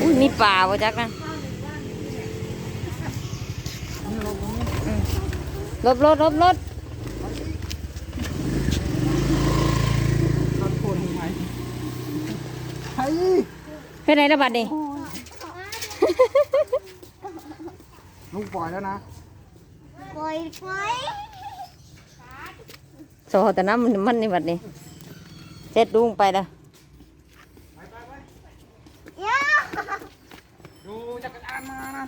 ອຸ້ຍ ມີປາບໍ່ຈັກນະ. ອືມ ຫຼົບລົດ ຫຼົບລົດ. ເປັນໃດລະບາດນີ້? ລຸງປ່ອຍແລ້ວນະ. ປ່ອຍ ປ່ອຍ. ຊໍແຕ່ນ້ຳມັນນີ້ບັດນີ້. ເສັດລຸງໄປແລ້ວ. ໄປ ໄປ ໄປ. ດູຈັກກະຈານມານະ.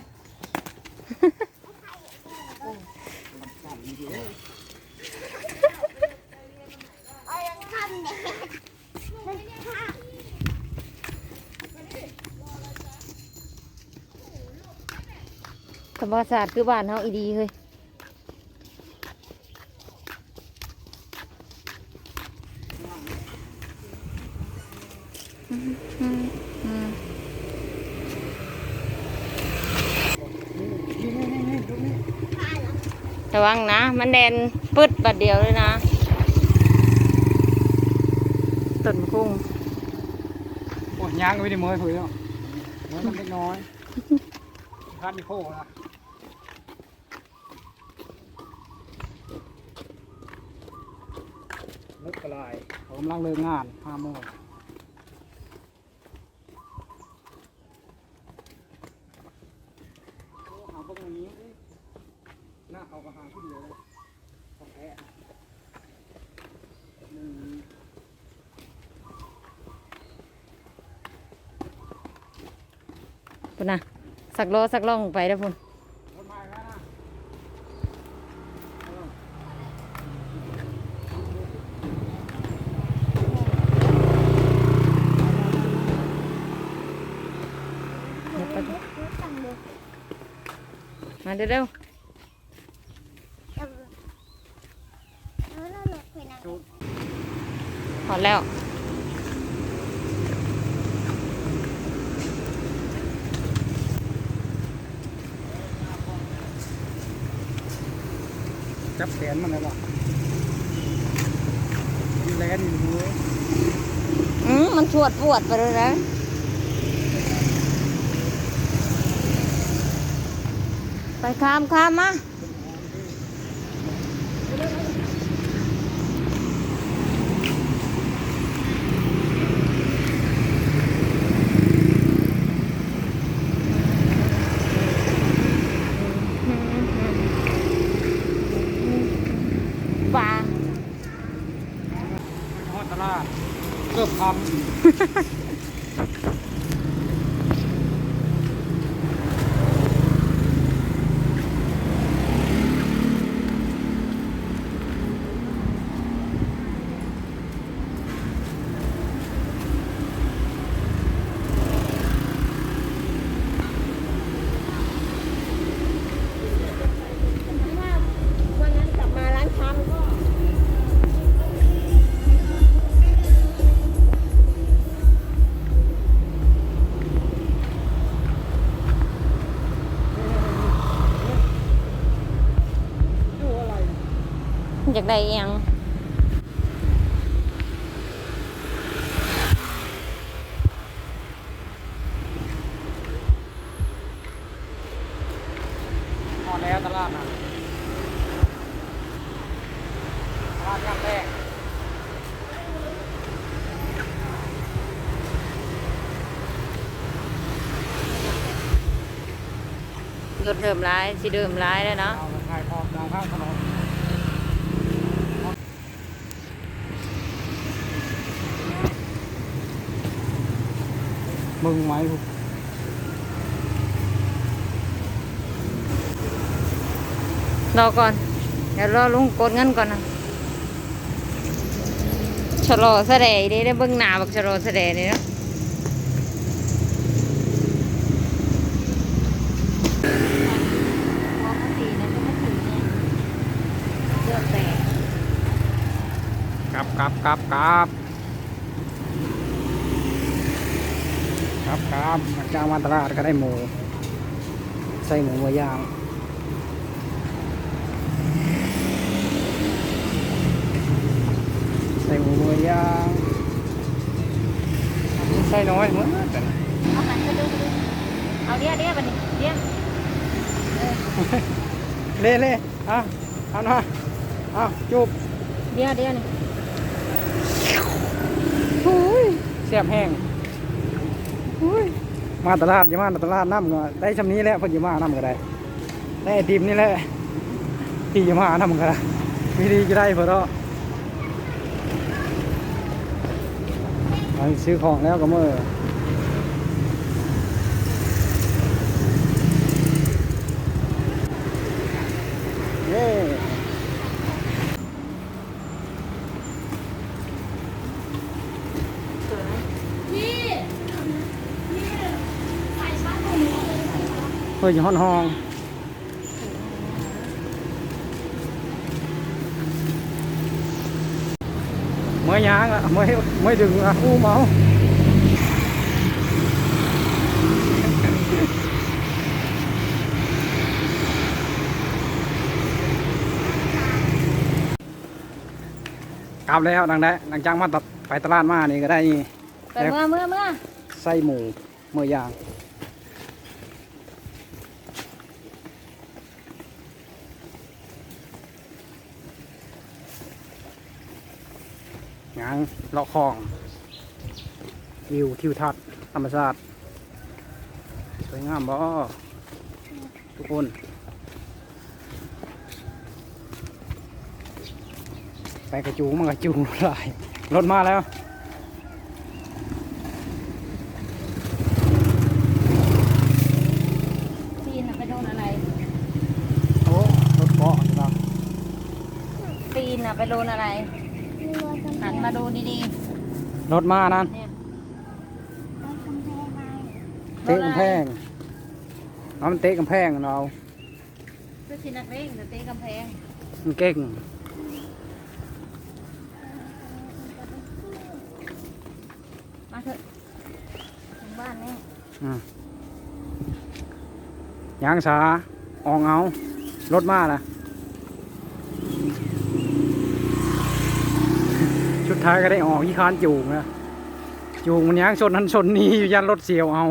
ທຳມະຊາດຄືບ້ານເຮົາອີ່ຫຼີເຮີ້ຍ. ລະວັງນະ ມັນແລ່ນປຶດບາດດຽວເລີຍນະ ຕົ້ນຄຸງ. ໂອ້ຍ ຍ່າງໄປດິເມີຍເພິ່ນເນາະ ເມີຍມັນເລັກນ້ອຍ ຄາດມີໂຄລະ. ມຸກກະລາຍ ເຂົາກຳລັງເລີກງານ ຫ້າໂມງ. ໂອ້ ຫາເບິ່ງອັນນີ້ ໜ້າເຂົາກໍຫາຜູ້ດຽວເລີຍ ຂອງແທ້ ໜຶ່ງ. ພຸ້ນນະ ສັກລໍ້ສັກລ່ອງໄປແລ້ວພຸ້ນ. ມາເດີໆ. ຮອດແລ້ວ ຈັບແຂນມັນແລ້ວວ່າ ມັນແລ່ນຢູ່ເວີຍ. ອືມ ມັນຊວດປວດໄປເລີຍນະ. ໄປ ຂ້າມ ຂ້າມມາ. ປາ ຮອດຕະຫຼາດ ເກືອບຄ່ຳ. ຢາກໄດ້ອີ່ຫຍັງ? ຮອດແລ້ວຕະຫຼາດນະ ຕະຫຼາດຍາມແລງ ລົດເລີ່ມຫຼາຍ ຊິເລີ່ມຫຼາຍແລ້ວເນາະ ເອົາຂາຍຂອງນຳຂ້າງຖະໜົນ. ເບິ່ງໄມ້ພຸ້ນ ລໍກ່ອນ ດຽວລໍລຸງກົດເງິນກ່ອນນະ. ຊະລໍສະແດເດ້ ໄດ້ເບິ່ງໜ້າບັກຊະລໍສະແດນີ້ເນາະ. ກັບ ກັບ ກັບ ກັບ. ກັ ຄັບ ຫຼັງຈາກມາຕະຫຼາດກໍໄດ້ໝູ ໃສ່ໝູເມືອຍ່າງ ໃສ່ໝູເມືອຍ່າງ ໃສ່ນ້ອຍໝົດ ເອົາຫັນໄປດູ ເອົາເດຍ ເດຍ ບັດນີ້ ເດຍ ເອີ ເລ ເລ ອ່ະ ເອົາໜ້າ ເອົາ ຈູບ ເດຍ ເດຍ ນີ້ ໂອ້ຍ ແຊບແຮງ ໂອ້ຍ ມາຕະຫຼາດ ຢ່າມາຕະຫຼາດນຳ ກໍໄດ້ຊ່ຳນີ້ແຫຼະ ເພິ່ນຢ່າມານຳກໍໄດ້ ໄດ້ໄອຕິມນີ້ແຫຼະ ທີ່ຢ່າມານຳກໍໄດ້ ວິທີຈະໄດ້ເພິ່ນເນາະ ໄປຊື້ຂອງແລ້ວກໍເມືອ ເຢ້ ເຮີ້ຍ ຮ້ອນຮອງ ເມື່ອຍຍາງລະ ເມື່ອຍ ເມື່ອຍດຶງລະ ອູ້ມເອົາ ກັບແລ້ວ ຫຼັງໄດ້ ຫຼັງຈາກມາຕະ ໄປຕະຫຼາດມານີ້ກໍໄດ້ນີ້ ໄປ ເມືອ ເມືອ ເມືອ ໃສ່ໝູເມືອຍ່າງ. ຍ່າງເລາະຂອງ ວິວທິວທັດທຳມະຊາດ ສວຍງາມບໍ່ ທຸກຄົນ? ໄປກະຈູງ ມັນກະຈູງຫຼາຍ ລົດມາແລ້ວ. ຕີນນະໄປໂດນອະໄລ? ໂອ້ ລົດເກາະ ຕີນນະໄປໂດນອະໄລ? ຫັນມາດູດີໆ ລົດມານັ້ນ ເຕະກຳແພງ ເອົາ ມັນເຕະກຳແພງເນາະ. ຄືຊິນັກເລງ ແຕ່ເຕະກຳແພງ ມັນເກັ່ງ ມາເຖາະ ເຖິງບ້ານແລ້ວ ອືມ ຍ່າງສາ ອອກເອົາ ລົດມາລະ ສຸດທ້າຍກໍໄດ້ອອກ ຂີ້ຄ້ານຈູງນະ ຈູງມັນຍ່າງຊົນຫັ້ນຊົນນີ້ຢູ່ ຢ້ານລົດສຽວເອົາ.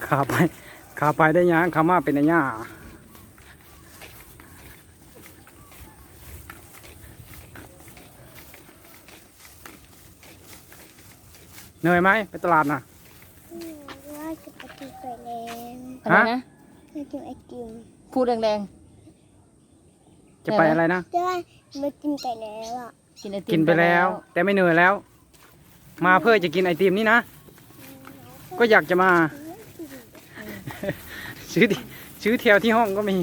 ຂາໄປ ຂາໄປໄດ້ຍ່າງ ຂາມາເປັນອາຍາ. ເໜື່ອຍໄໝ ໄປຕະຫຼາດນະ? ອືມ ວ່າຈະໄປກິນໄປແລ້ວ. ອະໄລນະ? ວ່າຈະໄປກິນ ພູດແດງໆ ຈະໄປອະໄລນະ? ແຕ່ວ່າມາກິນໄປແລ້ວອະ. ກິນໄອຕິມ ກິນໄປແລ້ວ ແຕ່ໄມ່ເໜື່ອຍແລ້ວ ມາເພື່ອຈະກິນໄອຕິມນີ້ນະ ກໍຢາກຈະມາ ຊື້ ຊື້ແຖວທີ່ຫ້ອງກໍມີ.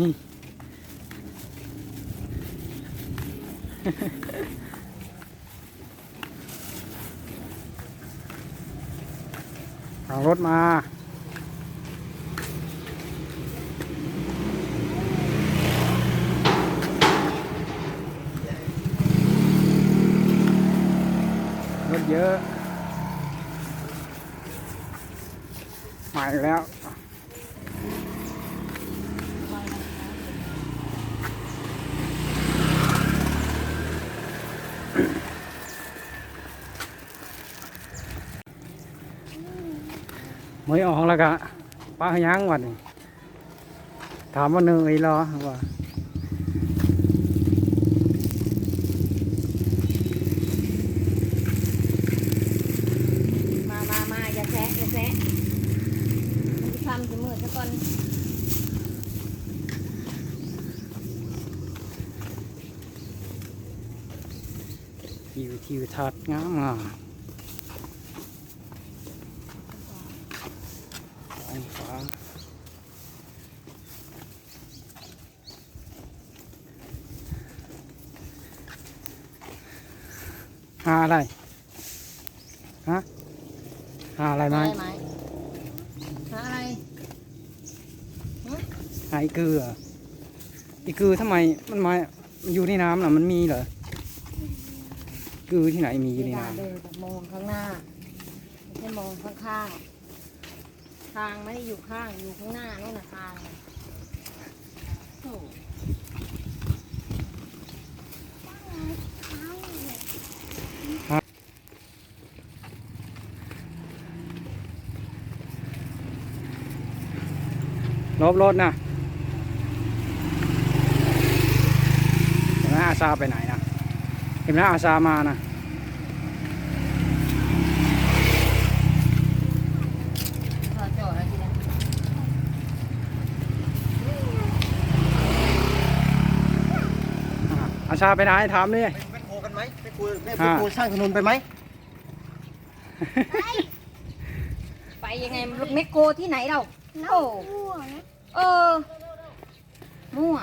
ເອົາລົດມາ ລົດເຍີະ ມາອີກແລ້ວ. ເມື່ອຍອອກແລ້ວກະປະຫຍັງບັດນີ້ ຖາມວ່າເໜື່ອຍລະວ່າ. ມາ ມາ ມາ ຢ່າແຊະ ຢ່າແຊະ ມັນຊິຄ່ຳຊິມືດຊະກ່ອນ. ວິວທິວທັດງາມໆ ທ້ອງຟ້າ ຫາອະໄລ? ຮະ? ຫາອະໄລໄມ້? ຫາອະໄລໄມ້? ຫາອະໄລ? ຫາອີກື ອີກືທຳໄມ ມັນມາ ມັນຢູ່ໃນນ້ຳນະ ມັນມີເຫຼືອ? ຄືທີ່ໄຫນມີຢູ່ນີ້ນະ ເດີນມອງຂ້າງໜ້າ ໄມ່ໃຊ່ມອງຂ້າງໆ ທາງມັນຢູ່ຂ້າງ ຢູ່ຂ້າງໜ້າໂນ້ນນະ ທາງ ໂອ້. ຫຼອບລົດນະ ເຫັນໄໝ ອາຊາໄປໄຫນນະ ເຫັນໄໝ ອາຊາມານະ ອາຊາໄປໄຫນ ຖາມເລີຍ ແມ່ໂຄກັນໄໝ ແມ່ໂຄ ແມ່ໂຄສ້າງຖະໜົນໄປໄໝ? ໄປຍັງໄງ? ລົດແມັກໂຄທີ່ໄຫນລາວ? ໂອ້ ເອີ ມົ້ວ.